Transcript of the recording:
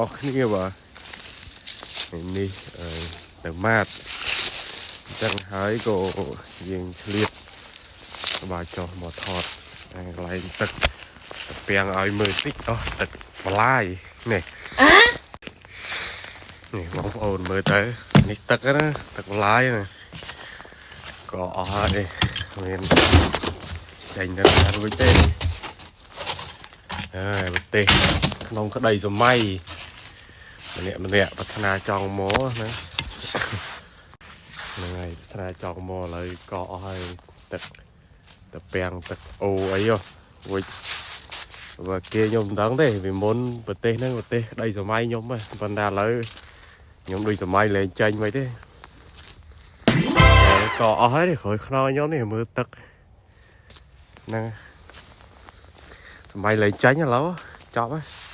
អស់គ្នាបាទនេះនៅម៉ាតអញ្ចឹងហើយក៏យើងឆ្លៀតបាទចុះមកថតកន្លែងទឹកត្រពាំងឲ្យមើលតិចអស់ទឹកបន្លាយនេះនេះបងប្អូនមើលទៅនេះទឹកណាទឹកបន្លាយណាក៏អស់ហើយមានចេញទៅណារួចទេហើយប្រទេសក្នុងក្តីសម័យម្នាក់ម្នាក់ប្រាថ្នាចង់មកណាហ្នឹងហើយប្រាថ្នាចង់មកឥឡូវក៏អស់ហើយទឹកត្រពាំងទឹកអូអីហ៎រួចបើគេខ្ញុំមិនដឹងទេពីមុនប្រទេសហ្នឹងប្រទេសក្តីសម័យខ្ញុំហ៎ប៉ុន្តែឥឡូវខ្ញុំដូចសម័យលែងចេញមិនទេក៏អស់ហើយនេះក្រោយខ្នងខ្ញុំនេះមើលទឹកហ្នឹងសម័យលែងចេញឥឡូវចប់ហើយ។